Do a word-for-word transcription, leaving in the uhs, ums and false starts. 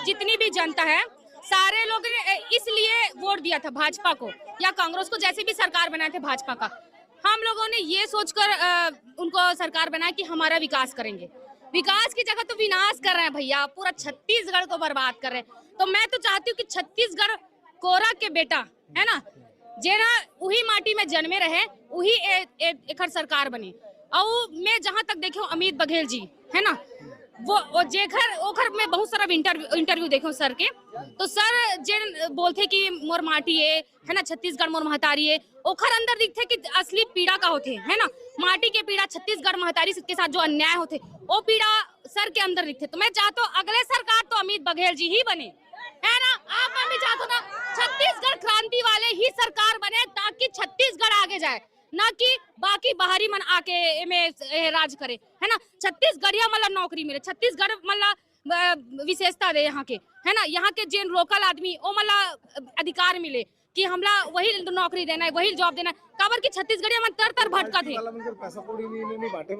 जितनी भी जनता है, सारे लोग ने इसलिए वोट दिया था भाजपा को या कांग्रेस को, जैसे भी सरकार बनाए थे भाजपा का। हम लोगों ने ये सोचकर अ, उनको सरकार बनाया कि हमारा विकास करेंगे। विकास की जगह तो विनाश कर रहे हैं भैया, पूरा छत्तीसगढ़ को बर्बाद कर रहे हैं। तो मैं तो चाहती हूँ कि छत्तीसगढ़ कोरा के बेटा है ना, जेना उही माटी में जन्मे रहे, उही ए, ए, एकर सरकार बने। और मैं जहां तक देखे हूँ, अमित बघेल जी है ना, वो, वो जेकर ओकर मैं बहुत सारा इंटरव्यू इंटरव्यू देखे हूँ सर के। तो सर जे बोलथे कि मोर माटी है है ना, छत्तीसगढ़ मोर महतारी है, ओखर अंदर दिखथे कि असली पीड़ा का होथे है ना, माटी के पीड़ा, छत्तीसगढ़ महतारी के साथ जो अन्याय होथे, वो पीड़ा सर के अंदर दिखथे। तो मैं चाहता हूँ अगले सरकार तो अमित बघेल जी ही बने, है ना? आप मन भी चाहते हो ना, छत्तीसगढ़ क्रांति वाले ही सरकार बने, ताकि छत्तीसगढ़ आगे जाए, ना कि बाकी बाहरी मन आके एमे, ए, राज करे, है ना? छत्तीसगढ़िया मन ला नौकरी मिले, छत्तीसगढ़ मन ला अ, विशेषता दे यहाँ के, है ना? यहाँ के जेन लोकल आदमी, ओ मन ला अधिकार मिले कि हमला वही नौकरी देना है, वही जॉब देना है। काबर कि छत्तीसगढ़िया मन तर तर भटकत हे। वाला मन कर पैसा कौड़ी नहीं, नहीं बांटे।